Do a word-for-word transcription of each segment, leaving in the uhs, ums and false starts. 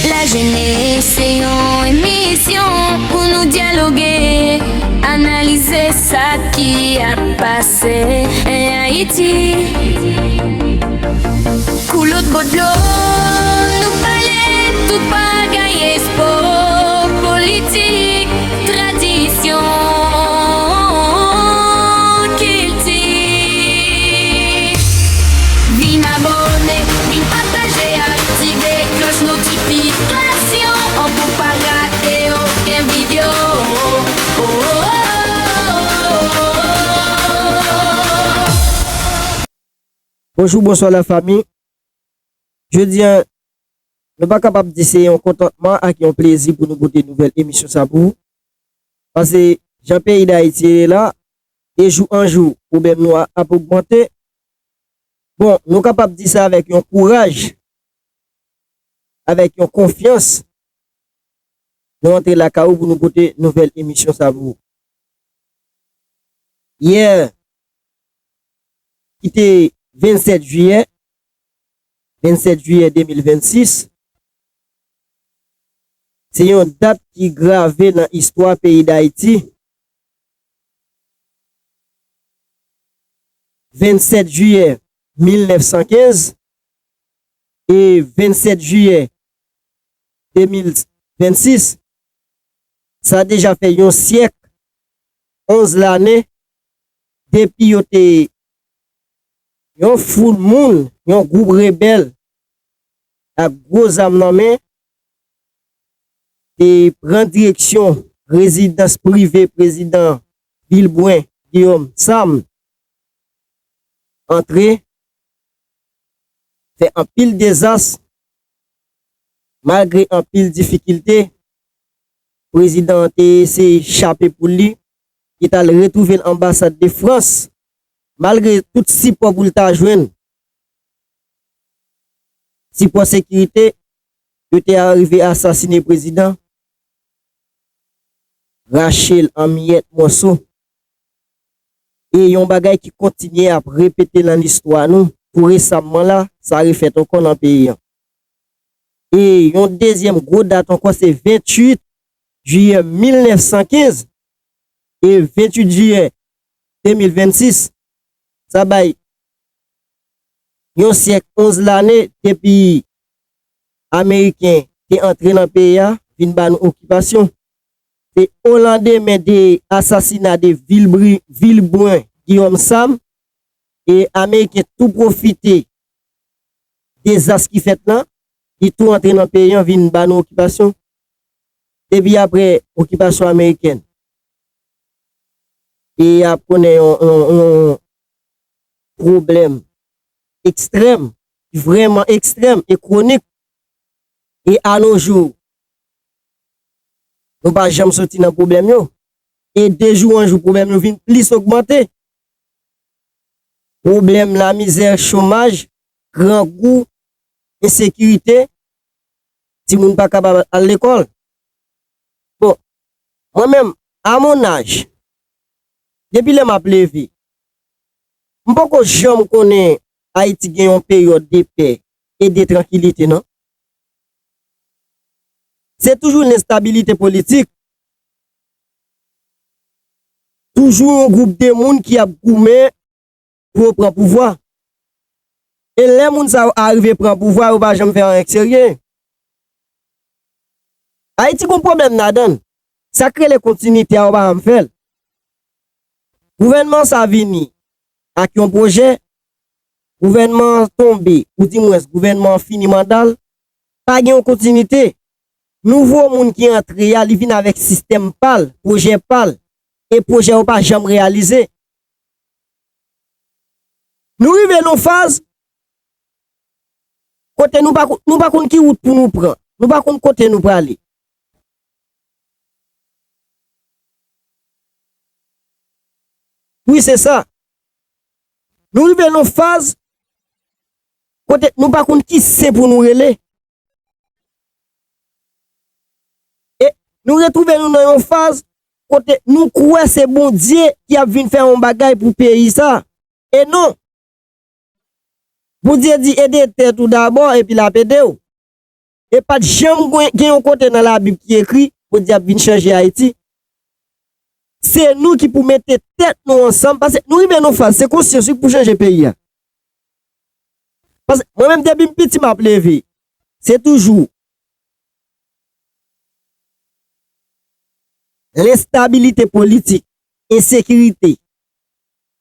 Lajenès se yon emisyon pou nou dyaloge, analize sa ki ap pase an Ayiti. Kou lòt bò dlo, nou pale tout bagay espò, politik, tradisyon, kilti. Vin abòne, vin pataje, aktive klòch notifikasyon an pou pa rate okenn videyo. Bonjou, bonswa lafanmi. Jodi a, nou pa kapab di se yon kontantman ak yon plezi pou nou pote nouvèl emisyon sa pou ou. Paske jan peyi Dayiti ye la, de jou an jou, pwoblèm nou a ap ogmante. Bon, nou kapab di sa avèk yon kouraj, avèk yon konfyans, nou antre lakay ou pou nou pote nouvèl emisyon sa pou ou. Yè, ki te vennsèt jiyè, vennsèt jiyè de mil vennsis, se yon dat ki grave nan istwa peyi Dayiti. Vennsèt jiyè mil nèf san kenz e vennsèt jiyè de mil vennsis, sa deja fè yon syèk, onz lane, depi yo te yon foul moun, yon gwoup rebèl ak gwo zam nan men, te pran direksyon rezidans prive prezidan Vilbrun Guillaume Sam, antre, fè anpil dezas, malgre anpil difikilte, prezidan an te eseye chape pou li, li t al retwouve l anbasad de Frans, malgre tout sipò pou l ta jwenn, sipò sekirite, yo te arive asasine prezidan, rache l an miyèt mòso. E yon bagay ki kontinye ap repete nan listwa nou, tou resamman la, sa refèt ankò nan peyi an. E yon dezyèm gwo dat ankò, se venntuit jiyè mil nèf san kenz e venntuit jiyè de mil vennsis. Sa bay yon syèk, onz lane depi Ameriken te antre nan peyi a, vin ba nou okipasyon. Se o landemen de asasina de Vilbri-, Vilbrun Guillaume Sam, e Ameriken tou pwofite dezas ki fèt lan, li tou antre nan peyi an, vin ba nou okipasyon. Depi apre okipasyon amerikèn, peyi a ap konnen yon, yon, yon pwoblèm ekstrèm, vrèman ekstrèm e kwonik. E a no jou, nou pa janm soti nan pwoblèm yo. E de jou an jou, pwoblèm yo vin plis ogmante. Pwoblèm lamizè, chomaj, grangou, ensekirite, timoun pa kapab al lekòl. Bon, mwen menm, a mon âge, depi lè m ap leve, m poko janm konnen Ayiti gen yon peryòd de pè e de trankilite, non. Se toujou lenstabilite politik, toujou yon gwoup de moun ki ap goumen pou yo pran pouvwa. E lè moun sa yo arive pran pouvwa, yo pa janm fè anyen k serye. Ayiti gon pwoblèm ladan l. Sa k rele kontinite a, yo pa janm fè l. Gouvènman sa vini ak yon pwojè, gouvènman an tonbe, oudimwens gouvènman an fini manda l, pa gen yon kontinite. Nouvo moun ki antre a, li vin avèk sistèm pa l, pwojè pa l, e pwojè yo pa janm reyalize. Nou rive nan faz kote nou pa, nou pa konn ki wout pou nou pran, nou pa konn kote nou prale. Wi, se sa. Nou rive nan faz kote nou pa konn ki sen pou nou rele. E nou retwouve nou nan yon faz kote nou kwè se Bondye ki ap vin fè yon bagay pou peyi sa. E non. Bondye di, ede tèt ou dabò, epi l ap ede w. E pa t janm gen, gen yon kote nan Labib ki ekri Bondye ap vin chanje Ayiti. Se nou ki pou mete tèt nou ansanm, paske nou rive nan yon faz, se konsyans wi ki pou chanje peyi a. Paske mwen menm, depi m piti, m ap leve. Se toujou lenstabilite politik, ensekirite,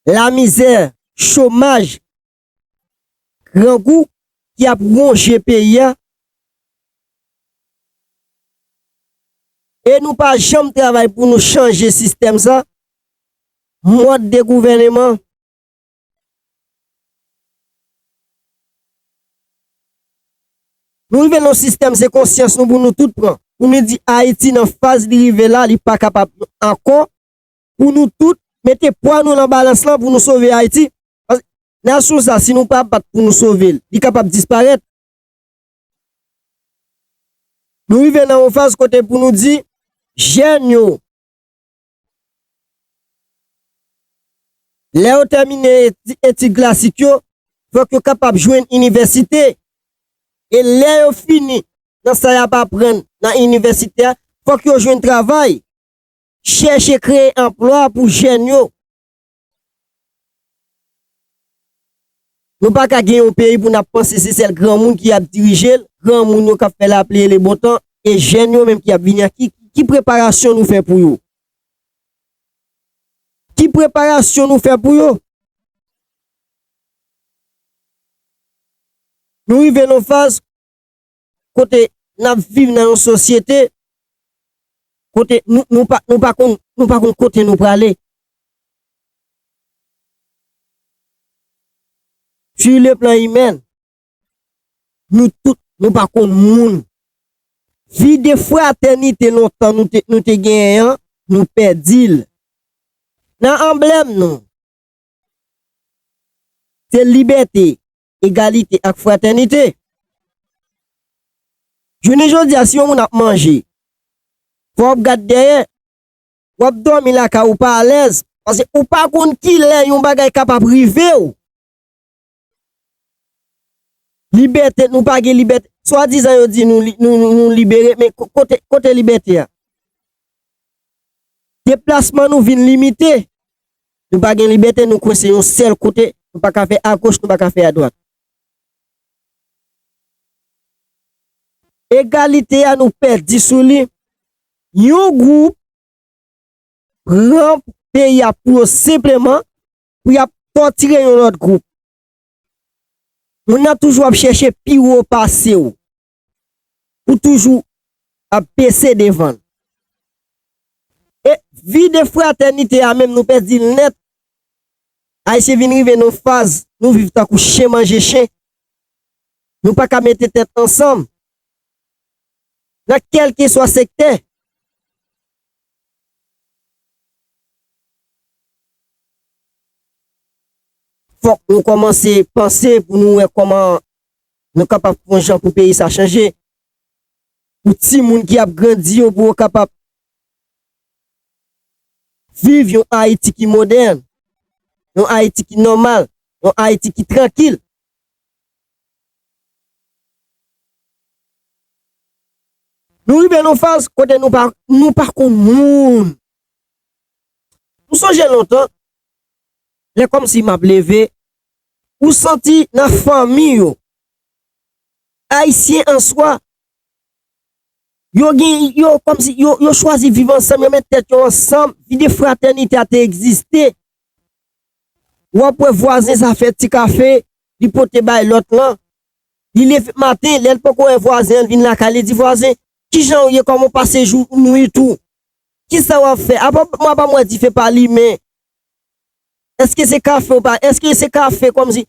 lamizè, chomaj, grangou ki ap wonje peyi a. E nou pa janm travay pou nou chanje sistèm sa, mòd de gouvèneman. Nou rive nan yon sistèm, se konsyans nou pou nou tout pran. Pou nou di Ayiti nan faz li rive la, li pa kapab ankò. Pou nou tout mete pwa nou nan balans lan pou nou sove Ayiti. Paske nasyon sa, si nou pa bat pou nou sove l, li kapab disparèt. Nou rive nan yon faz kote pou nou di jèn yo, lè yo tèmine eti-, etid klasik yo, fòk yo kapab jwenn inivèsite. E lè yo fini nan sa y ap aprann nan inivèsite a, fòk yo jwenn travay. Chèche kreye anplwa pou jèn yo. Nou pa ka gen yon peyi pou n ap panse se sèl granmoun ki ap dirije l, granmoun yo k ap fè lapli e lebontan, e jèn yo menm ki ap vini an. Ki, ki preparasyon nou fè pou yo? Ki preparasyon nou fè pou yo? Nou rive nan faz kote n ap viv nan yon sosyete kote nou, nou pa, nou pa konn, nou pa konn kote nou prale. Sur le plan humain, nou tout, nou pa konn moun. Vi de fratènite lontan nou te, nou te genyen an, nou pèdi l. Nan anblèm nou, se libète, egalite ak fratènite. Jounen jodi a, si yon moun ap manje, fò w ap gad dèyè, w ap dòmi lakay ou pa alèz, paske ou pa konn kilè yon bagay kapab rive w. Libète, nou pa gen libète. Swadizan yo di nou li-, nou, nou, nou libere, men ko-, kote, kote libète a? Deplasman nou vin limite. Nou pa gen libète, nou kwense yon sèl kote. Nou pa ka fè agoch, nou pa ka fè adwat. Egalite a, nou pèdi sou li. Yon gwoup pran peyi a pou yo senpleman, pou y ap tòtire yon lòt gwoup. Moun nan toujou ap chèche pi wo pase w, ou toujou ap bese devan l. E vi de fratènite a menm, nou pèdi l nèt. Ayisyen vin rive nan yon faz, nou viv tankou chen manje chen. Nou pa ka mete tèt ansanm. Nan kèlkeswa sektè, fòk nou kòmanse panse pou nou wè kòman nou kapab fè yon jan pou peyi sa chanje. Pou timoun ki ap grandi yo, pou yo kapab viv yon Ayiti ki modèn, yon Ayiti ki nòmal, yon Ayiti ki trankil. Nou rive nan faz kote nou pa, nou pa konn moun. Ou sonje lontan, lè kòmsi m ap leve, ou santi nan fanmi yo, Ayisyen an swa, yo gen, yo kòmsi, yo, yo chwazi viv ansanm, yo met tèt yo ansanm, vi de fratènite a te egziste. W ap wè vwazen sa fè ti kafe, li pote bay lòt lan. Li leve maten, lè l poko wè vwazen an, l vin lakay, li di vwazen, "Kijan w ye? Kòman w pase jou, nwit ou? Kisa w ap fè? Apa mwen pa m wè dife pa limen? Èske se kafe w pa, èske se kafe kòmsi?"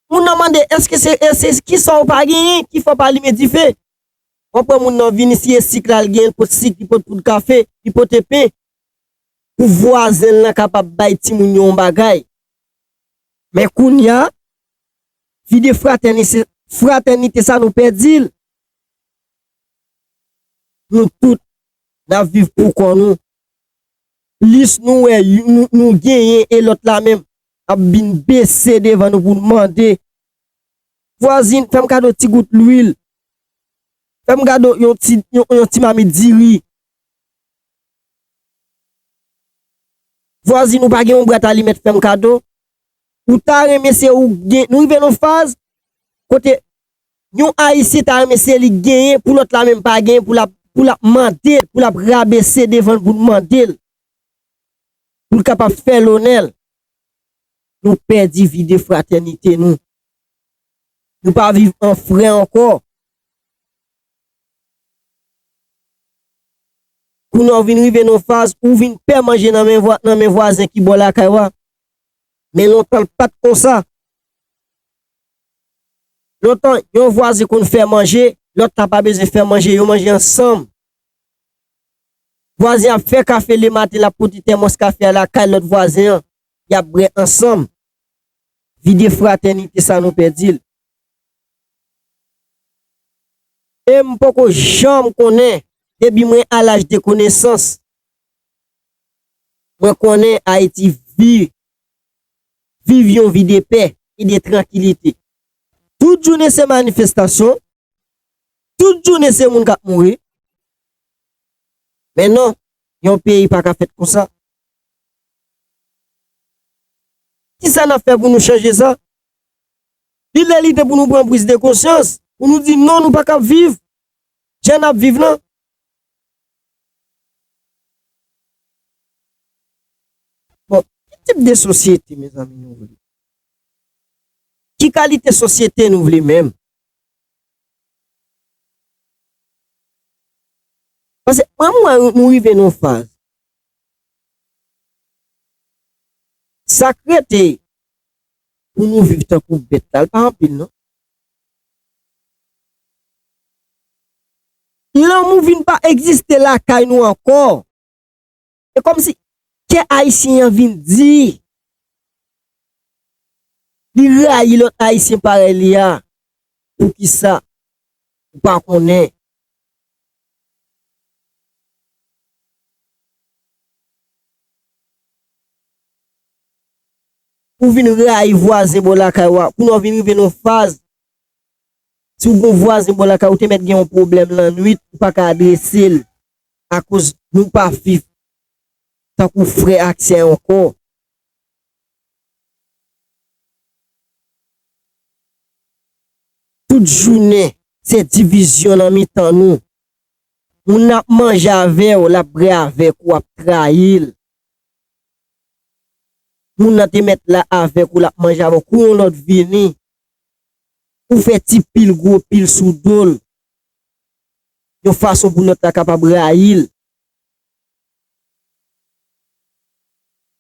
Moun nan mande, "Èske se, èske kisa w pa genyen ki fè w pa limen dife?" W ap wè moun nan vini, si e sik la l genyen, li pot sik, li pot poud kafe, li pote pen. Pou vwazen l lan kapab bay timoun yo yon bagay. Men kounye a, vi de fratènite, fratènite sa nou pèdi l. Nou tout, n ap viv pou kò nou. Plis nou wè, nou, nou genyen e lòt la menm ap vin bese devan nou pou l mande, "Vwazin, fè m kado ti gout lwil. Fè m kado yon ti, yon, yon ti mamit diri. Vwazin ou pa gen yon bwat alimèt fè m kado. Ou ta renmen se ou gen, nou rive nan faz kote yon Ayisyen ta renmen se li genyen, pou lòt la menm pa genyen, pou l ap, pou l ap mande l, pou l ap rabese devan l pou l mande l, pou l kapab fè lonè l. Nou pèdi vi de fratènite nou. Nou pa viv an frè ankò. Kounye a w vin rive nan faz ou vin pè manje nan men vwa-, nan men vwazen ki bò lakay ou a. Men lontan l pa t konsa. Lontan, yon vwazen konn fè manje, lòt la pa bezwen fè manje, yo manje ansanm. Vwazen ap fè kafe lematen, l ap pote tèmòs kafe a lakay lòt vwazen an, y ap bwè ansanm. Vi de fratènite sa nou pèdi l. E m poko janm konnen, depi mwen a laj de konesans, mwen konnen Ayiti vi-, viv yon vi de pè e de trankilite. Tout jounen se manifestasyon, tout jounen se moun k ap mouri. Men non, yon peyi pa ka fèt konsa. Kisa n ap fè pou nou chanje sa? Li lè li te pou nou pran priz de konsyans, pou nou di non, nou pa ka viv jan n ap viv lan. Bon, ki tip de sosyete, mezanmi, nou vle? Ki kalite sosyete nou vle menm? Paske mwen, mwen, nou rive nan yon faz. Sa k rete pou nou viv tankou bèt la, l pa anpil, non. Lanmou vin pa egziste lakay nou ankò. E kòmsi kè ayisyen an vin di, li rayi lòt ayisyen parèy li a. Poukisa? Ou pa konnen. Ou vin rayi vwazen bò lakay ou a. Kounye a w vin rive nan yon faz, si w gon vwazen bò lakay ou, te mèt gen yon pwoblèm lannwit, ou pa ka adrese l, akoz nou pa viv tankou frè ak sè ankò. Tout jounen, se divizyon nan mitan nou. Moun n ap manje avè w, l ap bwè avèk ou, w ap trayi l. Moun nan te mèt la avèk ou, l ap manje avè w. Kou yon lòt vini, ou fè ti pil gwo pil sou do l, yon fason pou lòt la kapab rayi l.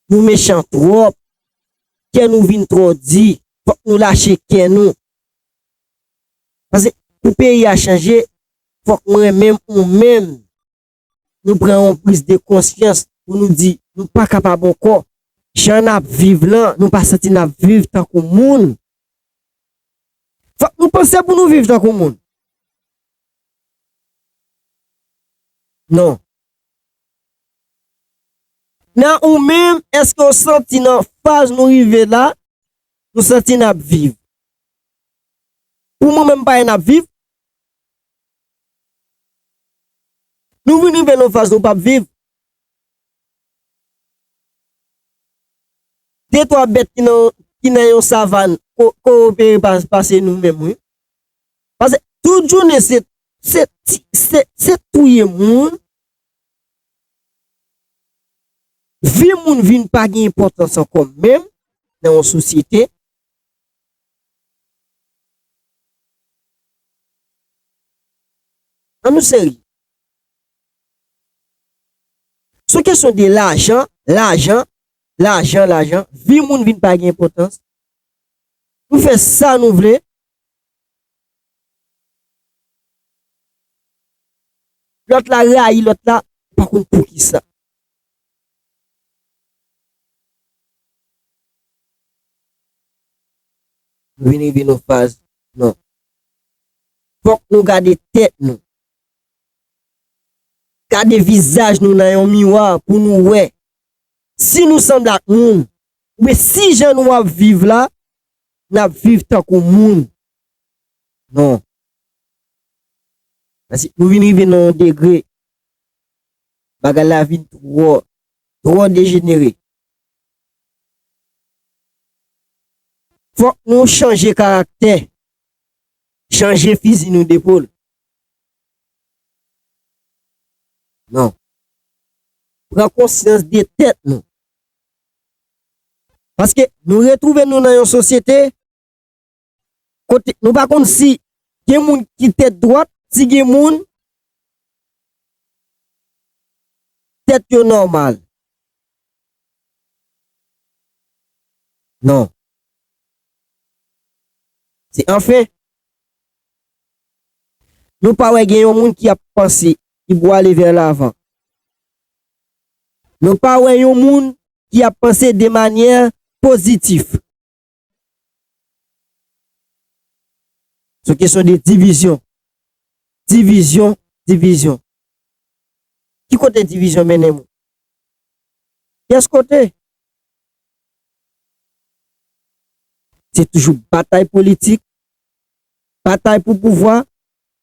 Nou mechan twòp. Kè nou vin twò di. Fòk nou lache kè nou. Paske pou peyi a chanje, fòk mwen menm, ou menm, nou pran yon priz de konsyans pou nou di, nou pa kapab ankò. Jan n ap viv lan, nou pa santi n ap viv tankou moun. Fòk nou panse pou nou viv tankou moun. Non. Nan ou menm, èske w santi nan faz nou rive la, nou santi n ap viv? Pou mwen menm, m pa wè n ap viv. Nou vin rive nan faz nou p ap viv. De twa bèt ki nan, ki nan yon savann ko-, kowopere pa-, pase nou menm, wi. Paske tout jounen se, se ti, se, se touye moun. Vi moun vin pa gen enpòtans ankò menm nan yon sosyete. Ann nou serye. Sou kesyon de lajan, lajan, lajan, lajan, vi moun vin pa gen enpòtans. Nou fè sa nou vle. Lòt la rayi lòt la, pa konn poukisa. Nou vin rive nan faz, non. Fòk nou gade tèt nou. Gade vizaj nou nan yon miwa pou nou wè si nou sanble ak moun, oubyen si jan nou ap viv la, n ap viv tankou moun. Non. Paske nou vin rive nan yon degre, bagay la vin twò, twò dejenere. Fòk nou chanje karaktè, chanje fizi nou depol. Non. Pran konsyans de tèt nou. Paske nou retwouve nou nan yon sosyete kote nou pa konn si gen moun ki tèt dwat, si gen moun tèt yo nòmal. Non. Se anfen. Nou pa wè gen yon moun ki ap panse, ki pou ale vè lavan. Nou pa wè yon moun ki ap panse de manyè pozitif. Se kesyon de divizyon. Divizyon, divizyon. Ki kote divizyon mennen moun? Kiyès kote? Se toujou batay politik, batay pou pouvwa,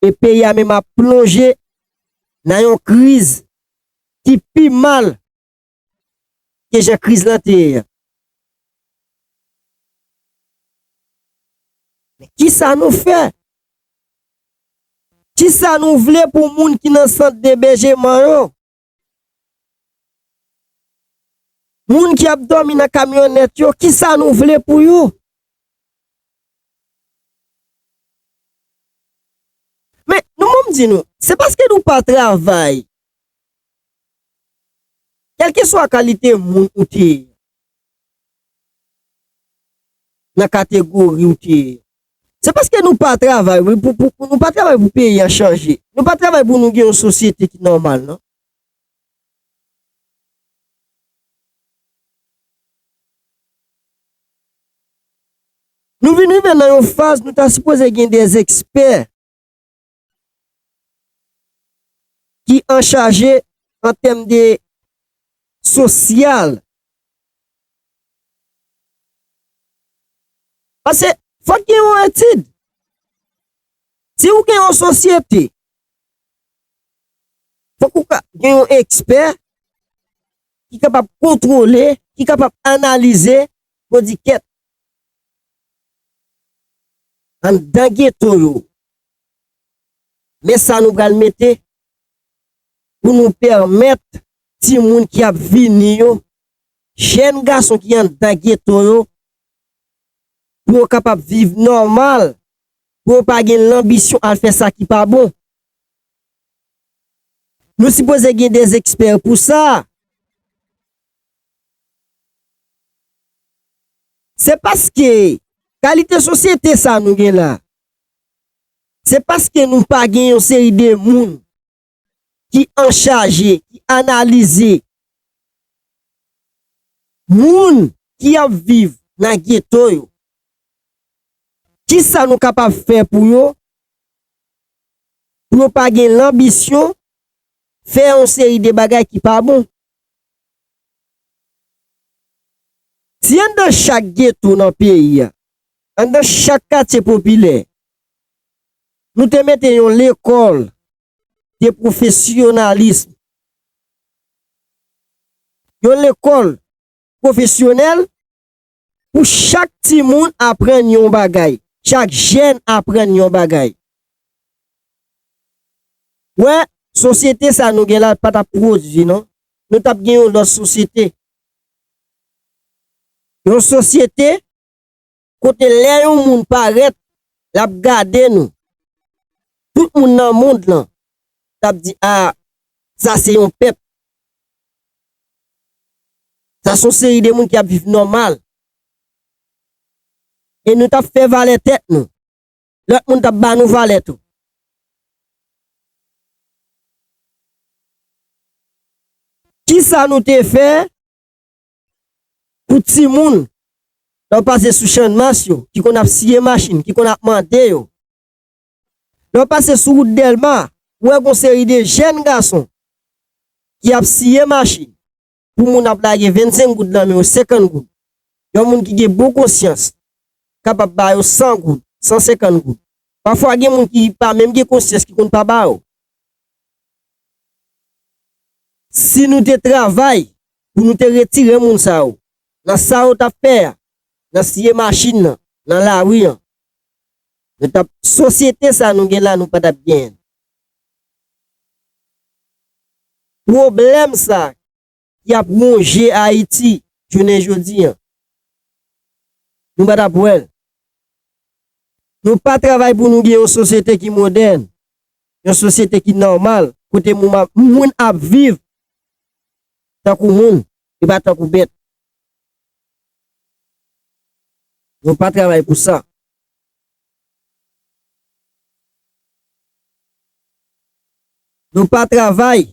e peyi a menm ap plonje nan yon kriz ki pi mal ke jan kriz lan te ye a. Men kisa nou fè? Kisa nou vle pou moun ki nan sant debejeman yo? Moun ki ap dòmi nan kamyonèt yo, kisa nou vle pou yo? Men, nou, mwen m di nou, se paske nou pa travay. Kèlkeswa kalite moun ou te ye, nan kategori ou te ye, se paske nou pa travay, wi, pou, pou, pou, nou pa travay pou peyi a chanje. Nou pa travay pou nou gen yon sosyete ki nòmal, non. Nou vin rive nan yon faz nou ta sipoze gen de ekspè ki anchaje an tèm de sosyal. Paske fòk gen yon etid. Si ou gen yon sosyete, fòk ou ka gen yon ekspè ki kapab kontwole, ki kapab analize, pou di kèt, anndan geto yo, men sa nou pral mete pou nou pèmèt timoun ki ap vini yo, jèn gason ki anndan geto yo, pou yo kapab viv nòmal, pou yo pa gen lanbisyon al fè sa ki pa bon. Nou sipoze gen de ekspè pou sa. Se paske kalite sosyete sa nou gen la, se paske nou pa gen yon seri de moun ki anchaje, ki analize moun ki ap viv nan geto yo. Kisa nou kapab fè pou yo, pou yo pa gen lanbisyon fè yon seri de bagay ki pa bon? Si anndan chak geto nan peyi a, anndan chak katye popilè, nou te mete yon lekòl de pwofesyonalis, yon lekòl pwofesyonèl, pou chak timoun aprann yon bagay, chak jèn aprann yon bagay. Wè, sosyete sa nou gen la pa t ap pwodui, non. Nou t ap gen yon lòt sosyete. Yon sosyete kote lè yon moun parèt, l ap gade nou. Tout moun nan mond lan t ap di, "A, sa se yon pèp. Sa se yon seri de moun ki ap viv nòmal." E nou t ap fè valè tèt nou. Lòt moun t ap ba nou valè tou. Kisa nou te fè pou timoun, lè w pase sou Channmas yo, ki konn ap siye machin, ki konn ap mande yo. Lè w pase sou wout Dèlma, ou wè gon seri de jèn gason ki ap siye machin pou moun ap lage vennsenk goud nan men yo, senkant goud. Yon moun ki gen bon konsyans kapab ba yo san goud, san senkant goud. Pafwa gen moun ki pa menm gen konsyans ki konn pa ba yo. Si nou te travay pou nou te retire moun sa yo nan sa yo t ap fè a, nan siye machin nan, nan lari an, nou t ap, sosyete sa nou gen la, nou pa t ap genyen l. Pwoblèm sa ki ap wonje Ayiti jounen jodi an, nou pa t ap wè l. Nou pa travay pou nou gen yon sosyete ki modèn, yon sosyete ki nòmal, kote moun ap, moun ap viv tankou moun, e pa tankou bèt. Nou pa travay pou sa. Nou pa travay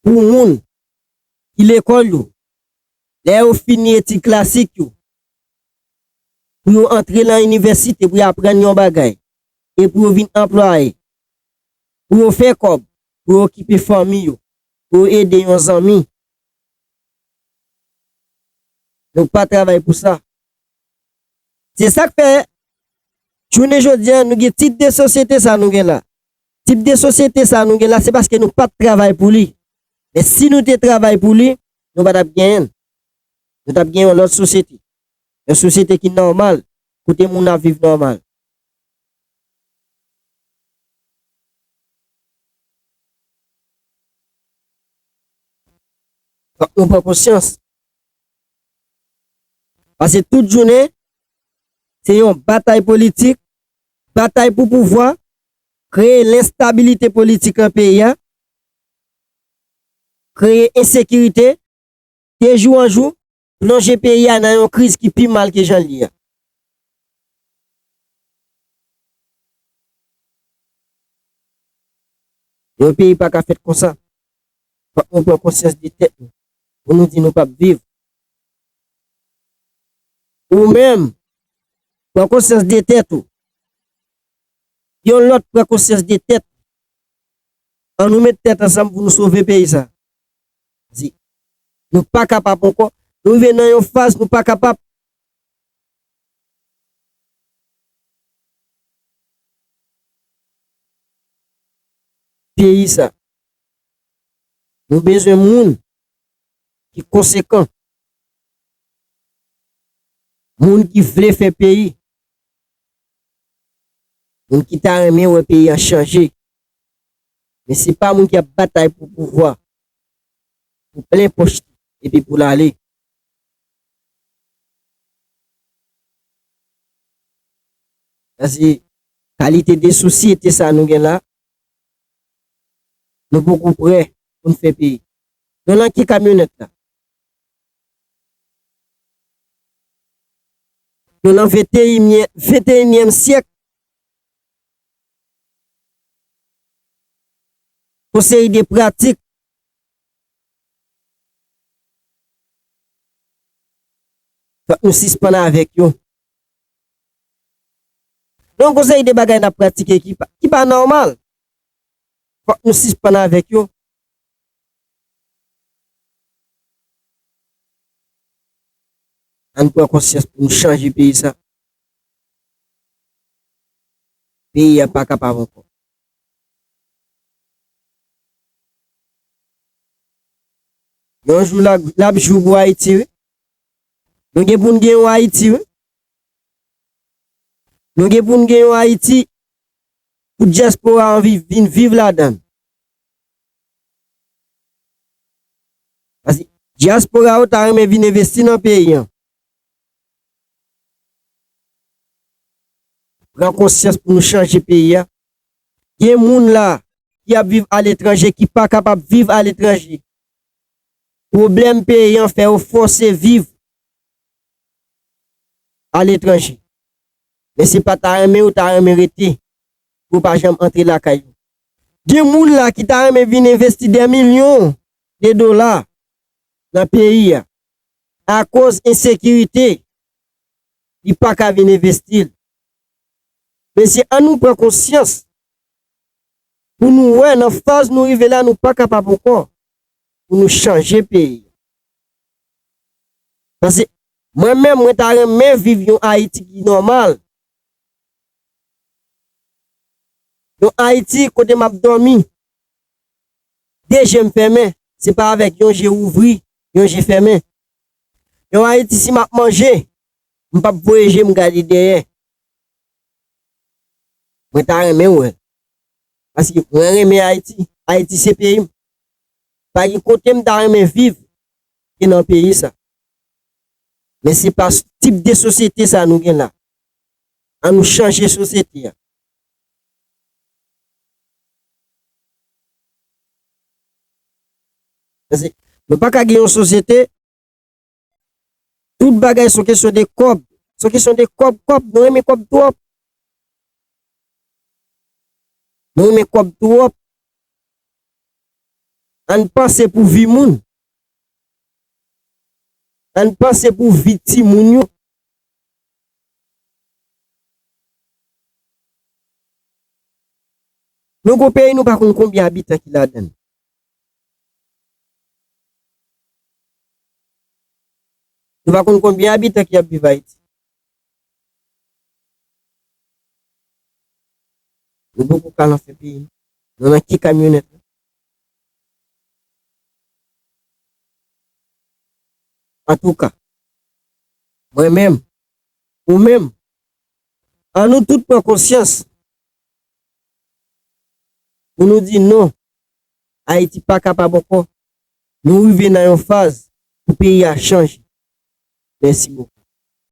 pou moun ki lekòl yo, lè yo fini etid klasik yo, pou yo antre nan inivèsite, pou yo aprann yon bagay, e pou yo vin anplwaye, pou yo fè kòb, pou yo okipe fanmi yo, pou yo ede yon zanmi. Nou pa travay pou sa. Se sa k fè, jounen jodi a, nou gen tip de sosyete sa nou gen la. Tip de sosyete sa nou gen la, se paske nou pa t travay pou li. Men si nou te travay pou li, nou pa t ap genyen l. Nou t ap gen yon lòt sosyete. Yon sosyete ki nòmal, kote moun ap viv nòmal. Fòk nou pran konsyans. Paske tout jounen, se yon batay politik, batay pou pouvwa, kreye lenstabilite politik nan peyi a, kreye ensekirite, de jou an jou, plonje peyi a nan yon kriz ki pi mal ke jan l ye a. Yon peyi pa ka fèt konsa. Fòk nou pran konsyans de tèt nou. Pou nou di nou p ap viv. Ou menm, pran konsyans de tèt ou. Yon lòt pran konsyans de tèt. Ann nou met tèt ansanm pou nou sove peyi sa. Di, nou pa kapab ankò. Nou rive nan yon faz, nou pa kapab. Peyi sa. Nou bezwen moun ki konsekan. Moun ki vle fè peyi. Moun ki ta renmen wè peyi a chanje. Men se pa moun ki ap batay pou pouvwa, pou plen pòch li, epi pou l ale. Sa se kalite de sosyete sa nou gen la. Nou poko prè pou n fè peyi. Nou nan ki kamyonèt la? Nou nan venteyinyèm, venteyinyèm syèk. Yon seri de pratik. Fòk nou sispann avèk yo. Yon seri de bagay n ap pratike ki pa, ki pa nòmal. Fòk nou sispann avèk yo. Ann pran konsyans pou nou chanje peyi sa. Peyi a pa kapab ankò. Yon jou l ap, l ap jou pou Ayiti, wi. Nou gen pou n gen yon Ayiti, wi. Nou gen pou n gen yon Ayiti pou dyaspora an viv, vin viv ladan l. Paske dyaspora yo ta renmen vin envesti nan peyi an. Pran konsyans pou nou chanje peyi a. Gen moun la ki ap viv aletranje, ki pa kapab viv aletranje. Pwoblèm peyi an fè yo fòse viv aletranje. Men se pa ta renmen yo ta renmen rete pou yo pa janm antre lakay yo. Gen moun la ki ta renmen vin envesti dè milyon de dola nan peyi a. Akoz ensekirite, li pa ka vin envesti l. Mesye, ann nou pran konsyans pou nou wè nan faz nou rive la, nou pa kapab ankò pou nou chanje peyi. Paske mwen menm, mwen ta renmen viv yon Ayiti ki nòmal. Yon Ayiti kote m ap dòmi. de je m fèmen, se pa avèk yon je ouvri, yon je fèmen. Yon Ayiti, si m ap manje, m p ap voye je m gade dèyè. Mwen ta renmen wè l. Paske mwen renmen Ayiti. Ayiti se peyi m. Pa gen kote m ta renmen viv ke nan peyi sa. Men se pa s-, tip de sosyete sa nou gen la. An nou chanje sosyete a. Paske nou pa ka gen yon sosyete, tout bagay se yon kesyon de kòb. Se yon kesyon de kòb, kòb. Nou renmen kòb twòp. Nou renmen kòb twòp. Ann panse pou vi moun. Ann panse pou vi timoun yo. Nou gon peyi, nou pa konn konbyen abitan ki ladan l. Nou pa konn konbyen abitan ki ap viv Ayiti. Nou poko ka lanse peyi nou. Nou nan ki kamyonèt la? Antouka, mwen menm, ou menm, an nou tout pran konsyans pou nou di non, Ayiti pa kapab ankò. Nou rive nan yon faz pou peyi a chanje. Mèsi bokou.